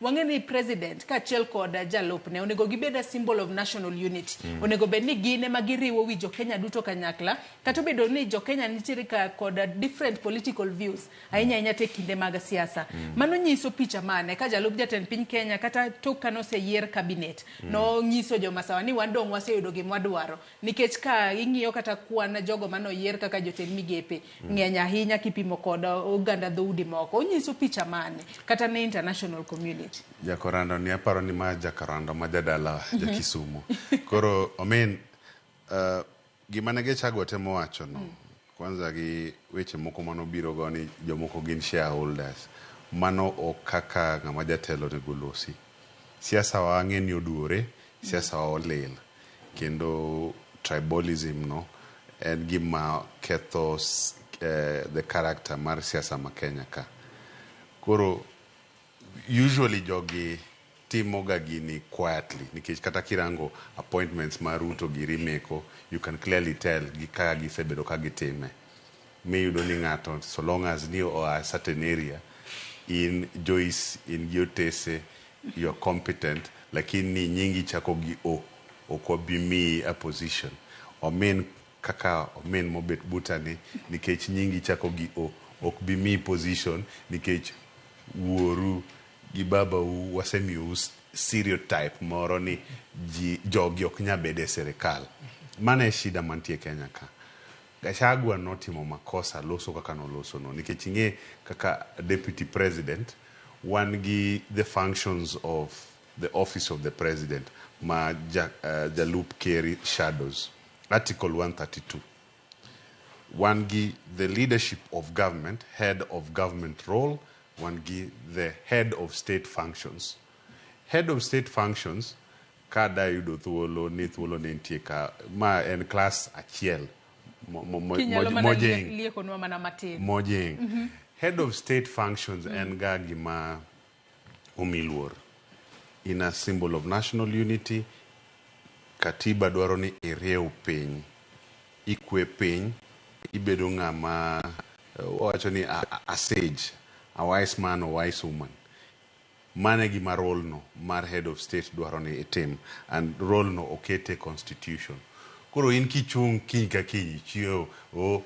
Wang'e ni president kaachiel kod jalupne onego gibed a symbol of national unity. Onego bed ni gin ema giriwo wi jokenya duto kanyakla, kata obedo ni jokenya nitiere ka kod different political views, ahinya ahinya te kinde mag siasa. Mano nyiso picha mane ka jalup jatend piny Kenya kata tok kane oseyier cabinet nonyiso jomasawa ni wan dong' waseyudo gima wadwaro, nikech ka ing'iyo kata kwan jogo manoyier kaka jotend migepe ng'eny ahinya kipimo kod oganda dhoudi moko. Onyiso picha mane kata ne international community? Jakorando ni aparo ni ma jakorando ma jadala ja Kisumu. Koro omin gima ne Gachagua temo wacho no, kwanza gi weche moko manobiro go ni jomoko gin shareholders. Mano ok kaka ng'ama jatelo onego losi. Siasa wa ang'e ni oduore, siasa wa olil. Kendo tribalism no en gima ketho the character mar siasa ma Kenya ka. Koro usually jogi timo ga gini quietly, nikech kata kirango appointments ma Ruto giri meko, you can clearly tell gi kaka gisebedo ka gitime. Miyudo ni ng'ato, so long as ni oa certain area, in Joyce, in gi otese, you are competent, lakini nyingi chako gi O, ok wabi miyi a position. Omin kaka omin mobet butani, nikech nyingi chako gi O, ok bi miyi position, nikech wuoru gi babau wasemiyou stereotype moro ni ji jogi ok nyal bedo e sirikal. Mano e shida mantie Kenya ka. Gachagua notimo makosa loso kaka noloso no, nikech ing'e kaka deputy president wan gi the functions of the office of the president ma jalup ker shadows, Article 132. Wan gi the leadership of government, head of government role, wan gi the head of state functions. Head of state functions, ka dayudo thuolo ni thuolo ne nitie ka, ma en class achiel Kinyalo mana mojing. Liekonwa mana matin. Mojing. Head of state functions en ga gima omi luor. In a symbol of national unity, katiba dwaro ni iriew piny, ikwe piny, ibedo ng'ama wawacho ni a sage, a wise man or wise woman. Mano e gima role no mar head of state dwaro ni itim, and role no okete constitution. Koro in kichung' kiny ka kiny ichiewo o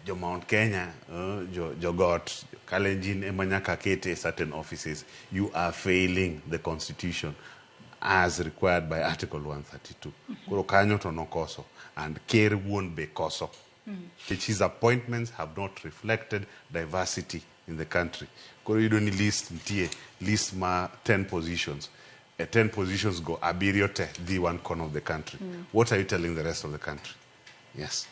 jo Mount Kenya, jo Got, jo Kalenjin ema nyaka kete certain offices, you are failing the constitution as required by Article 132. Koro kanyo to nokoso, and ker wuon be koso. Nikech his appointments have not reflected diversity in the country. Koro iyudo ni list nitie, list ma 10 positions. E 10 positions go, abiriyo te dhi one corner of the country. What are you telling the rest of the country? Yes.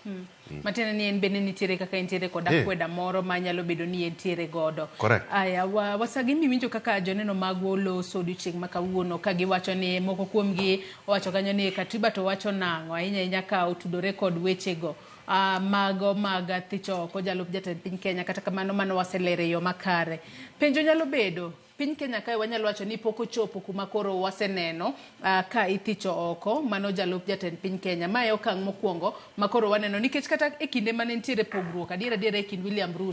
Matiende ni en bende nitiere kaka entiere kod akweda moro manyalo bedo ni entiere godo. Correct. Aya, wasagi miwinjo kaka joneno magwa oloso odiochieng' ma kawuono ka giwacho ni moko kuomgi owacho kanyo ni katiba to wacho nang'o ahinya ahinya ka otudore kod wechego mago mag thicho oko jalup jatend piny Kenya. Kata kamano, mano waselero e yo makare. Penjo nyalo bedo, piny Kenya kae wanyalo wacho ni pok ochopo kuma koro waseneno ka ithicho oko mano jalup jatend piny Kenya. Mae e okang' mokwongo ma koro waneno, nikech kata e kinde mane nitiere pogruok adier adier e kind William Ruto